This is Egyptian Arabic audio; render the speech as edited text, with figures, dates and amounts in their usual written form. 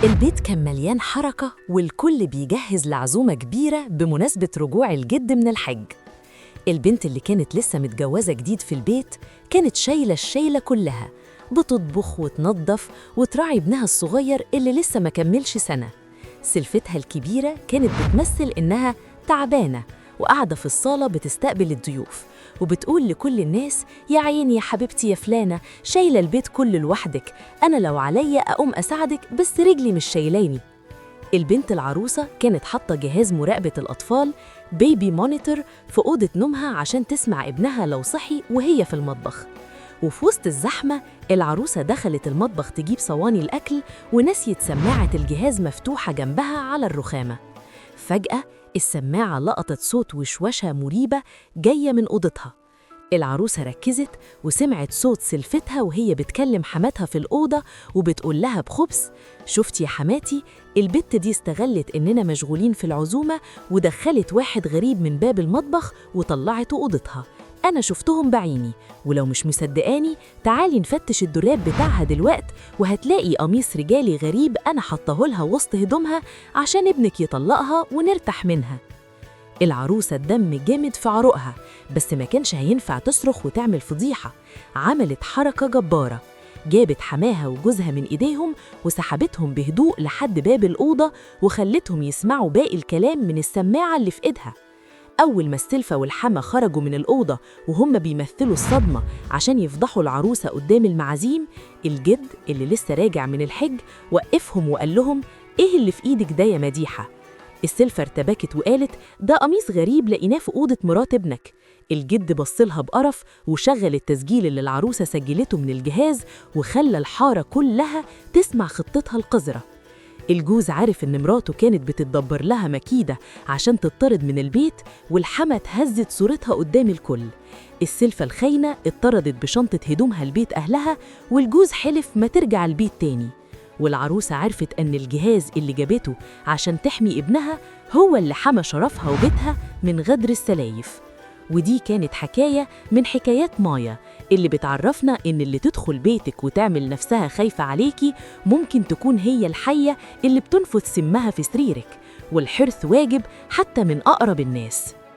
البيت كان مليان حركة، والكل بيجهز لعزومة كبيرة بمناسبة رجوع الجد من الحج. البنت اللي كانت لسه متجوزة جديد في البيت كانت شايلة الشيلة كلها، بتطبخ وتنظف وتراعي ابنها الصغير اللي لسه ما كملش سنة. سلفتها الكبيرة كانت بتمثل إنها تعبانة وقاعدة في الصالة بتستقبل الضيوف، وبتقول لكل الناس: يا عيني يا حبيبتي يا فلانة، شايلة البيت كله لوحدك، أنا لو عليا أقوم أساعدك بس رجلي مش شايلاني. البنت العروسة كانت حاطة جهاز مراقبة الأطفال baby monitor في أوضة نومها عشان تسمع ابنها لو صحي وهي في المطبخ. وفي وسط الزحمة العروسة دخلت المطبخ تجيب صواني الأكل ونسيت سماعة الجهاز مفتوحة جنبها على الرخامة. فجأة السماعة لقطت صوت وشوشة مريبة جاية من أوضتها. العروسة ركزت وسمعت صوت سلفتها وهي بتكلم حماتها في الأوضة وبتقول لها بخبث: شفتي يا حماتي، البت دي استغلت إننا مشغولين في العزومة ودخلت واحد غريب من باب المطبخ وطلعته أوضتها، أنا شفتهم بعيني، ولو مش مصدقاني تعالي نفتش الدولاب بتاعها دلوقت وهتلاقي قميص رجالي غريب أنا حطاهولها وسط هدومها عشان ابنك يطلقها ونرتاح منها. العروسة الدم جامد في عروقها، بس ما كانش هينفع تصرخ وتعمل فضيحة. عملت حركة جبارة، جابت حماها وجوزها من إيديهم وسحبتهم بهدوء لحد باب الأوضة وخلتهم يسمعوا باقي الكلام من السماعة اللي في إيدها. أول ما السلفة والحما خرجوا من الأوضة وهم بيمثلوا الصدمة عشان يفضحوا العروسة قدام المعازيم، الجد اللي لسه راجع من الحج وقفهم وقال لهم: إيه اللي في إيدك ده يا مديحة؟ السلفة ارتبكت وقالت: ده قميص غريب لقيناه في أوضة مرات ابنك. الجد بصلها بقرف وشغل التسجيل اللي العروسة سجلته من الجهاز وخلى الحارة كلها تسمع خطتها القذرة. الجوز عارف إن مراته كانت بتتدبر لها مكيدة عشان تطرد من البيت، والحما اتهزت صورتها قدام الكل. السلفة الخاينة اتطردت بشنطة هدومها لبيت أهلها، والجوز حلف ما ترجع البيت تاني. والعروسة عرفت أن الجهاز اللي جابته عشان تحمي ابنها هو اللي حمى شرفها وبيتها من غدر السلايف. ودي كانت حكاية من حكايات مايا اللي بتعرفنا إن اللي تدخل بيتك وتعمل نفسها خايفة عليكي ممكن تكون هي الحية اللي بتنفث سمها في سريرك، والحرص واجب حتى من أقرب الناس.